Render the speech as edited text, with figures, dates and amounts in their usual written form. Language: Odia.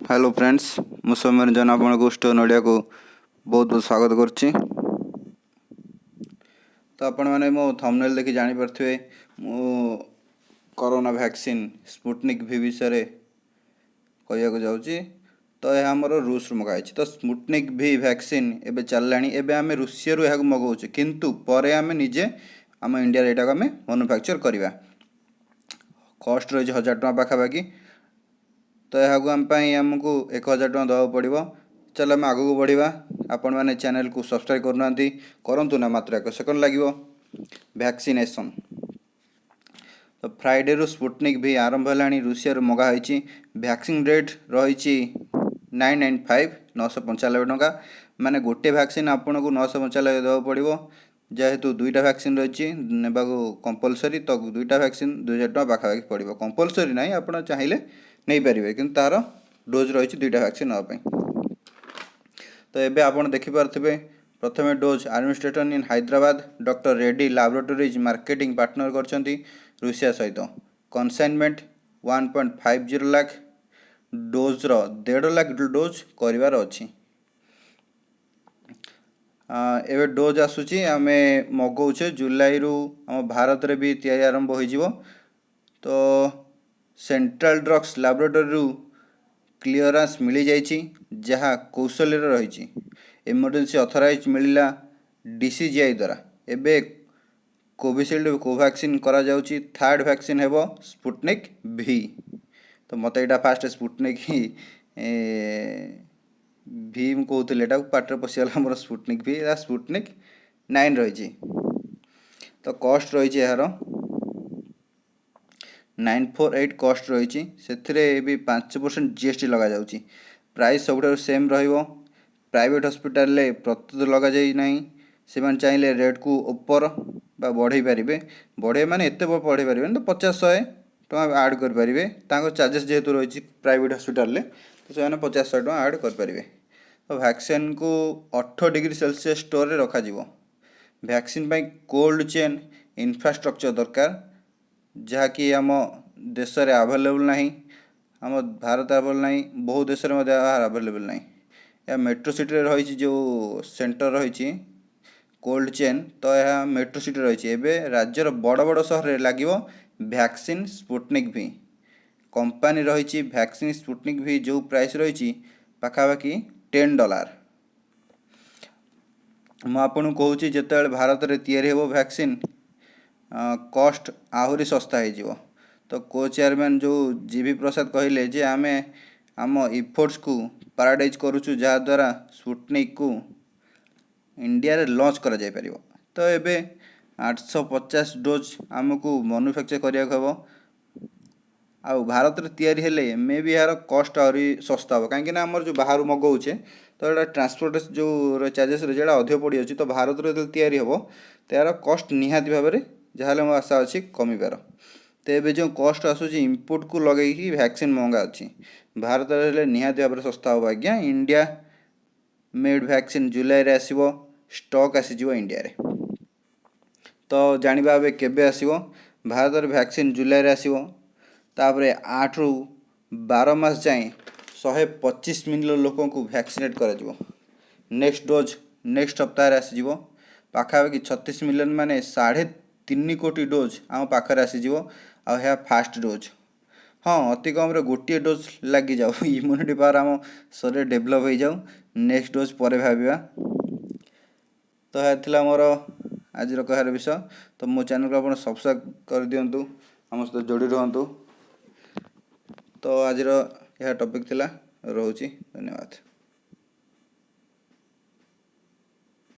ହ୍ୟାଲୋ ଫ୍ରେଣ୍ଡସ୍, ମୁଁ ସୌମ୍ୟରଞ୍ଜନ ଆପଣଙ୍କୁ ଷ୍ଟୋନ୍ ଓଡ଼ିଆକୁ ବହୁତ ବହୁତ ସ୍ୱାଗତ କରୁଛି। ତ ଆପଣମାନେ ମୋ ଥମ୍ବନେଲ୍ ଦେଖି ଜାଣିପାରୁଥିବେ, ମୁଁ କରୋନା ଭ୍ୟାକ୍ସିନ୍ ସ୍ପୁଟନିକ୍ ଭି ବିଷୟରେ କହିବାକୁ ଯାଉଛି। ତ ଏହା ଆମର ରୁଷରୁ ମଗାହେଇଛି। ତ ସ୍ପୁଟନିକ୍ ଭି ଭ୍ୟାକ୍ସିନ୍ ଏବେ ଚାଲିଲାଣି। ଏବେ ଆମେ ରୁଷିଆରୁ ଏହାକୁ ମଗାଉଛୁ, କିନ୍ତୁ ପରେ ଆମେ ନିଜେ ଆମ ଇଣ୍ଡିଆରେ ଏଇଟାକୁ ଆମେ ମାନୁଫ୍ୟାକ୍ଚର୍ କରିବା। କଷ୍ଟ ରହିଛି 1000 ଟଙ୍କା ପାଖାପାଖି। ତ ଏହାକୁ ଆମ ପାଇଁ ଆମକୁ 1000 ଟଙ୍କା ଦେବାକୁ ପଡ଼ିବ। ଚାଲ, ଆମେ ଆଗକୁ ବଢ଼ିବା। ଆପଣମାନେ ଚ୍ୟାନେଲକୁ ସବସ୍କ୍ରାଇବ୍ କରୁନାହାନ୍ତି, କରନ୍ତୁ ନା, ମାତ୍ର ଏକ ସେକେଣ୍ଡ ଲାଗିବ। ଭ୍ୟାକ୍ସିନେସନ୍ ତ ଫ୍ରାଇଡ଼େରୁ ସ୍ପୁଟନିକ୍ ଭି ଆରମ୍ଭ ହେଲାଣି। ରୁଷିଆରୁ ମଗା ହୋଇଛି। ଭ୍ୟାକ୍ସିନ୍ ରେଟ୍ ରହିଛି 995, 995 ଟଙ୍କା। ମାନେ ଗୋଟିଏ ଭ୍ୟାକ୍ସିନ୍ ଆପଣଙ୍କୁ 995 ଦେବାକୁ ପଡ଼ିବ। ଯେହେତୁ ଦୁଇଟା ଭ୍ୟାକ୍ସିନ୍ ରହିଛି ନେବାକୁ କମ୍ପଲସରି, ତ ଦୁଇଟା ଭ୍ୟାକ୍ସିନ୍ 2000 ଟଙ୍କା ପାଖାପାଖି ପଡ଼ିବ। କମ୍ପଲସରି ନାହିଁ, ଆପଣ ଚାହିଁଲେ ନେଇପାରିବେ, କିନ୍ତୁ ତା'ର ଡୋଜ୍ ରହିଛି ଦୁଇଟା ଭ୍ୟାକ୍ସିନ୍ ନେବା ପାଇଁ। ତ ଏବେ ଆପଣ ଦେଖିପାରୁଥିବେ, ପ୍ରଥମେ dose administration in Hyderabad. Doctor Reddy laboratories marketing partner କରିଛନ୍ତି ରୁଷିଆ ସହିତ। କନସାଇନମେଣ୍ଟ 1.50 ଲାଖ ଡୋଜ୍ର, 1.5 ଲାଖ ଡୋଜ୍ କରିବାର ଅଛି। ଏବେ ଡୋଜ୍ ଆସୁଛି, ଆମେ ମଗଉଛେ। ଜୁଲାଇରୁ ଆମ ଭାରତରେ ବି ତିଆରି ଆରମ୍ଭ ହୋଇଯିବ। ତ ସେଣ୍ଟ୍ରାଲ ଡ୍ରଗ୍ସ ଲାବୋରେଟୋରୀରୁ କ୍ଲିୟରାନ୍ସ ମିଳିଯାଇଛି, ଯାହା କୌଶଲରେ ରହିଛି। ଏମର୍ଜେନ୍ସି ଅଥରାଇଜ୍ ମିଳିଲା ଡିସିଜିଆଇ ଦ୍ୱାରା। ଏବେ କୋଭିସିଲ୍ଡ, କୋଭାକ୍ସିନ୍ କରାଯାଉଛି। ଥାର୍ଡ଼ ଭ୍ୟାକ୍ସିନ୍ ହେବ ସ୍ପୁଟନିକ୍ ଭି। ତ ମୋତେ ଏଇଟା ଫାଷ୍ଟ ସ୍ପୁଟନିକ୍ ଭି ମୁଁ କହୁଥିଲି, ଏଟାକୁ ପାଟିରେ ପଶିଗଲା ଆମର ସ୍ପୁଟନିକ୍ ଭି। ଏଟା ସ୍ପୁଟନିକ୍ 9 ରହିଛି। ତ କଷ୍ଟ ରହିଛି ଏହାର 948 କଷ୍ଟ ରହିଛି। ସେଥିରେ ବି 5% ଜିଏସ୍ଟି ଲଗାଯାଉଛି। ପ୍ରାଇସ୍ ସବୁଠାରୁ ସେମ୍ ରହିବ। ପ୍ରାଇଭେଟ୍ ହସ୍ପିଟାଲରେ ପ୍ରସ୍ତୁତ ଲଗାଯାଇ ନାହିଁ। ସେମାନେ ଚାହିଁଲେ ରେଟ୍କୁ ଉପର ବା ବଢ଼େଇ ପାରିବେ। ବଢ଼େଇ ମାନେ ଏତେ ବଢ଼େଇ ପାରିବେନି, ତ 50-100 ଟଙ୍କା ଆଡ଼୍ କରିପାରିବେ। ତାଙ୍କ ଚାର୍ଜେସ୍ ଯେହେତୁ ରହିଛି ପ୍ରାଇଭେଟ୍ ହସ୍ପିଟାଲରେ, ତ ସେମାନେ 50-100 ଟଙ୍କା ଆଡ଼୍ କରିପାରିବେ। ତ ଭ୍ୟାକ୍ସିନ୍କୁ 8 ଡିଗ୍ରୀ ସେଲସିୟସ୍ ଷ୍ଟୋରରେ ରଖାଯିବ। ଭ୍ୟାକ୍ସିନ୍ ପାଇଁ କୋଲ୍ଡ ଚେନ୍ ଇନଫ୍ରାଷ୍ଟ୍ରକ୍ଚର ଦରକାର, ଯାହାକି ଆମ ଦେଶରେ ଆଭେଲେବୁଲ୍ ନାହିଁ। ଆମ ଭାରତ ଆଭେଲେବୁଲ୍ ନାହିଁ, ବହୁ ଦେଶରେ ମଧ୍ୟ ଏହା ଆଭେଲେବୁଲ୍ ନାହିଁ। ଏହା ମେଟ୍ରୋ ସିଟିରେ ରହିଛି, ଯେଉଁ ସେଣ୍ଟର ରହିଛି କୋଲ୍ଡ ଚେନ୍, ତ ଏହା ମେଟ୍ରୋ ସିଟିରେ ରହିଛି। ଏବେ ରାଜ୍ୟର ବଡ଼ ବଡ଼ ସହରରେ ଲାଗିବ ଭ୍ୟାକ୍ସିନ୍ ସ୍ପୁଟନିକ୍ ଭି। କମ୍ପାନୀ ରହିଛି ଭ୍ୟାକ୍ସିନ୍ ସ୍ପୁଟନିକ୍ ଭି, ଯେଉଁ ପ୍ରାଇସ୍ ରହିଛି ପାଖାପାଖି $10। ମୁଁ ଆପଣଙ୍କୁ କହୁଛି, ଯେତେବେଳେ ଭାରତରେ ତିଆରି ହେବ ଭ୍ୟାକ୍ସିନ୍, କଷ୍ଟ ଆହୁରି ଶସ୍ତା ହେଇଯିବ। ତ କୋ ଚେୟାରମ୍ୟାନ୍ ଯେଉଁ ଜି ଭି ପ୍ରସାଦ କହିଲେ ଯେ ଆମେ ଆମ ଇଫୋର୍ଟସକୁ ପ୍ରାୟୋରିଟାଇଜ୍ କରୁଛୁ, ଯାହାଦ୍ୱାରା ସ୍ପୁଟନିକ୍କୁ ଇଣ୍ଡିଆରେ ଲଞ୍ଚ କରାଯାଇପାରିବ। ତ ଏବେ 850 ଡୋଜ୍ ଆମକୁ ମାନୁଫ୍ୟାକ୍ଚର କରିବାକୁ ହେବ। ଆଉ ଭାରତରେ ତିଆରି ହେଲେ ମେ ବି ଏହାର କଷ୍ଟ ଆହୁରି ଶସ୍ତା ହେବ, କାହିଁକିନା ଆମର ଯେଉଁ ବାହାରୁ ମଗାଉଛେ, ତ ଏଇଟା ଟ୍ରାନ୍ସପୋର୍ଟ ଯେଉଁ ଚାର୍ଜେସ୍ ରହିଛି, ଏଇଟା ଅଧିକ ପଡ଼ିଯାଉଛି। ତ ଭାରତରେ ଯେତେବେଳେ ତିଆରି ହେବ, ତ ଏହାର କଷ୍ଟ ନିହାତି ଭାବରେ ଯାହାହେଲେ ମୋ ଆଶା ଅଛି କମିବାର। ତ ଏବେ ଯେଉଁ କଷ୍ଟ ଆସୁଛି ଇମ୍ପୋର୍ଟକୁ ଲଗେଇକି ଭ୍ୟାକ୍ସିନ୍ ମହଙ୍ଗା ଅଛି, ଭାରତରେ ହେଲେ ନିହାତି ଭାବରେ ଶସ୍ତା ହେବ ଆଜ୍ଞା। ଇଣ୍ଡିଆ ମେଡ୍ ଭ୍ୟାକ୍ସିନ୍ ଜୁଲାଇରେ ଆସିବ, ଷ୍ଟକ୍ ଆସିଯିବ ଇଣ୍ଡିଆରେ। ତ ଜାଣିବା ଏବେ କେବେ ଆସିବ। ଭାରତରେ ଭ୍ୟାକ୍ସିନ୍ ଜୁଲାଇରେ ଆସିବ। ତାପରେ 8ରୁ 12 ମାସ ଯାଏଁ 125 ମିଲିୟନ ଲୋକଙ୍କୁ ଭ୍ୟାକ୍ସିନେଟ୍ କରାଯିବ। ନେକ୍ସଟ ଡୋଜ୍ ନେକ୍ସଟ ସପ୍ତାହରେ ଆସିଯିବ। ପାଖାପାଖି 36 ମିଲିୟନ, ମାନେ 3.5 କୋଟି ଡୋଜ୍ ଆମ ପାଖରେ ଆସିଯିବ। ଆଉ ଏହା ଫାଷ୍ଟ ଡୋଜ୍। ହଁ, ଅତି କମ୍ରେ ଗୋଟିଏ ଡୋଜ୍ ଲାଗିଯାଉ, ଇମ୍ୟୁନିଟି ପାୱାର ଆମ ଶରୀରରେ ଡେଭଲପ୍ ହେଇଯାଉ, ନେକ୍ସଟ ଡୋଜ୍ ପରେ ଭାବିବା। ତ ଏହା ଥିଲା ମୋର ଆଜିର କହିବାର ବିଷୟ। ତ ମୋ ଚ୍ୟାନେଲକୁ ଆପଣ ସବସ୍କ୍ରାଇବ୍ କରିଦିଅନ୍ତୁ, ଆମ ସହିତ ଯୋଡ଼ି ରୁହନ୍ତୁ। ତ ଆଜିର ଏହା ଟପିକ୍ ଥିଲା। ରହୁଛି, ଧନ୍ୟବାଦ।